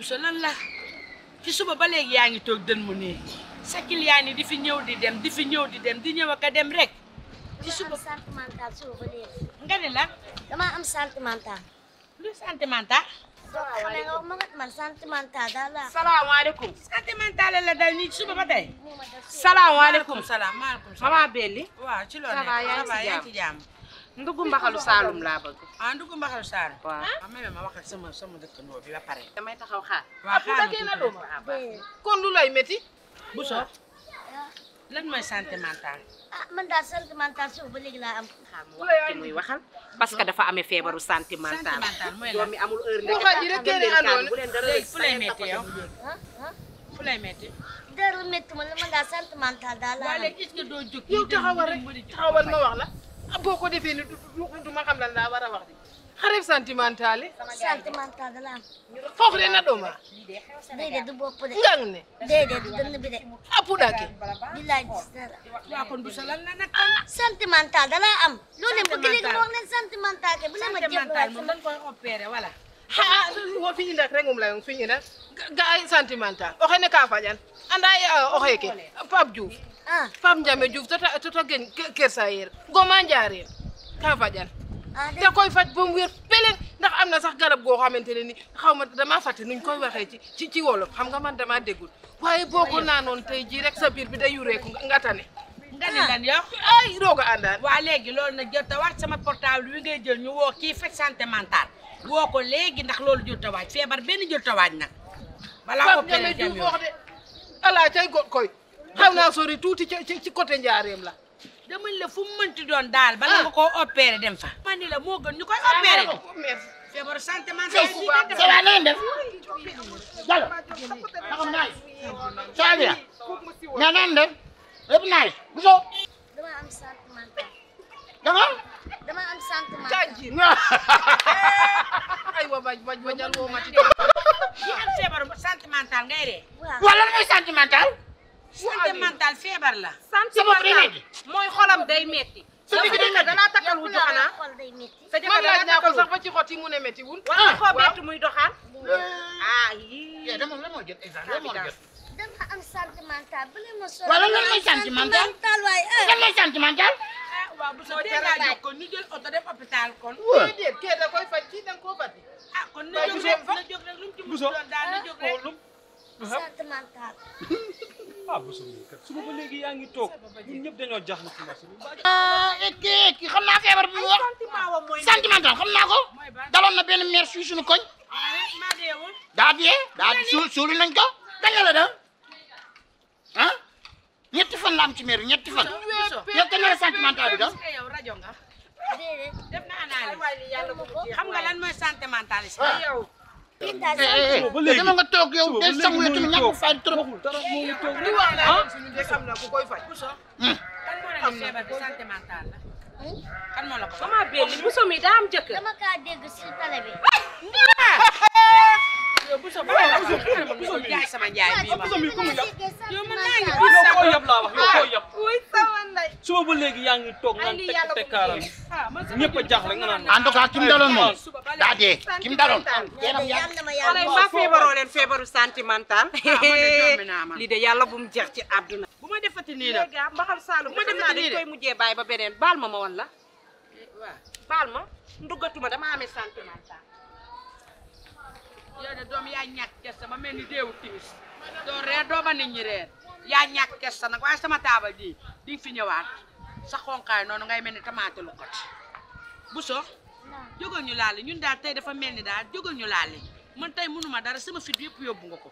Bousso lan la ci suba ba léegi yaa ngi toog dën mu nii sa client yi di fi ñëw di dem di ñëw ak a dem rek ci suba sentimental suba ba léegi. nga ne la dama am sentimental. lu sentimental xanaa nga wax ma kat man sentimental daal laa. salaamaaleykum. sentimental la dal nii ci suba ba tey salaamaaleykum. salaam maaleykum Mama Belli. waaw ci loolu Ça va, yaa ngi ci ci jàmm ndugu mbaxalu Saalum laa bëgg. ah ndugu mbaxal Saar waaw. may ma wax ak sama dëkkandoo bi ba pare damay taxaw xaar. waaw xaaral dagee na doom. kon lu lay métti. Bousso lan mooy sentimental ah man daal sentimental suba ba léegi laa am. xaar mu wax ki muy waxal parce que dafa amee feebaru sentimental. sentimental mooy doom lan mi amul heure Boo xaaj yi rek kenn àndoon. bu leen dara léegi fu lay metti yow ah ah fu lay metti dara métti ma la man daal sentimental daal laa waa am. léegi est-ce que doo jóg yow taxawal rek taxawal ma wax la boo ko defee ni du ma xam lan laa war a wax di xaref sentimental yi sentimental da laa am. foofu de na dooma déedéet du bopp de. ngang ne déedéet du dënn bi de. apu dake bilaay gis dara. waa kon Bousso lan la nag sentimental da laa am. loolu bëgg léegi ma wax leen sentimental ke bu leen ma sentimental jëpp moom dañ koy opéré wala ha wo fi indak rek lay fi indak ga ay sentimental o xene ka fajan anda o xeke Pape Diouf ah Pape Ndiame Diouf tota gen Kër Sayer Goma Ndiareen ka fajan ah da koy faj ba mu wér peleen ndax am na sax garab goo xamante ne ni xaw ma damaa fàtte nuñ koy waxee ci wolof xam nga man damaa déggul waaye boo ko naanoon tey jii rek sa biir bi day yureeku nga tane nga ne lan yow ay rooga àndaan waa léegi loolu nag jot a wax sama portable wi ngay jël ñu woo kii faj sentimental woo ko léegi ndax loolu jot a waaj feebar benn jot a waaj nag balaa Pape opéré Ndiame jam Diouf yow wax de ala cay got koy xaw naa sori tuuti ci côté Njaareem la damañ la fu mu mënti doon daal bala nga koo opéré dem fa man ni la moo gën ñu koy opéré feebaru sentimental bi nga ça va na ngeen def Diallo naka mu naaj ça va bien mais na ngeen def lépp naaj Bousso dama am sentimental. dama dama am sentimental. Kanji ay wa bajal woo mati yi am feebaru sentimental ngay ree waaw wala lan mooy sentimental sentimental feebar la sentimental mooy xolam day metti. sa digg day metti danaa takkal wujju xanaa. xol day métti. sa man jëkkër laaj danaa naa ko takkal sax ba ci xot yi mu ne métti wul wala koo bett muy doxaan. ah yii. dama lan moo jot exemple lan moo jot dama am sentimental bu leen ma sori. wala lan mooy sentimental waaye lan mooy sentimental ah waaw bu soo teel a jóg kon ñu jël oto dem hôpital kon déedéet kee da koy faj kii da nga koo batti ah kon na jóg rek na jóg rek lu mu ci mën doon daal na jóg rek sentimental. ah Bousso mii kat suba ba léegi yaa ngi toog ñun ñëpp dañoo jaaxle ci marché bi. kii xam naa feebar bi mu wax sentimental xam naa ko daloon na benn mère fii suñu koñ maa deewul daa dee suuli nañ ko kañ la dal ah ñetti fan la am ci mère bi ñetti fan yow kañ la sentimental bi dal yow rajo nga déedéet. def na analyse xam nga lan mooy sentimental si yow ba léegi dama nga toog yow day sangu yow tamit ñàkk fay trop dara moo ngi toog li wax naa suñu de xam na ku koy faj kan moo la ne feebar bi sentimental la kan moo la ko Mama Belli Bousso mi daa am jëkkër. dama kaa dégg si télé bi. yow bu soo ba jaay sama njaay bii ma Bousso mii ku mu yab yow man naa ngi yow koo yab laa wax yow koo yab wuy sama ndey. suba ba léegi yaa ngi toog naan teg tekkaaral ñëpp a jaaxle nga naan en tout cas ki mu daloon moom daa dee ki mu daloon yaram yàgg yàlla ma xale yàlla. yi ma feebaroo leen feebaru sentimental. jommi naa man. lii de yàlla bu mu jeex ci àdduna. bu ma defati nii nag léegi mbaxal Saalum bu ma xam naa defati nii dañ de. koy mujjee bàyyi ba beneen baal ma woon la. waaw baal ma nduggatuma dama amee sentimental. yow de doom yaa ñàkk kesta ba mel ni deewu timis doo reer doo ba nit ñi reer yaa ñàkk kesta nag waaye sama taabal ji di nga fi ñëwaat sa xonkaay noonu ngay mel ni tamaate lu kot Bousso jógal ñu laali ñun daal tey dafa mel ni daal jógal ñu laali man tey mënuma dara sama fit yëpp yóbbu nga ko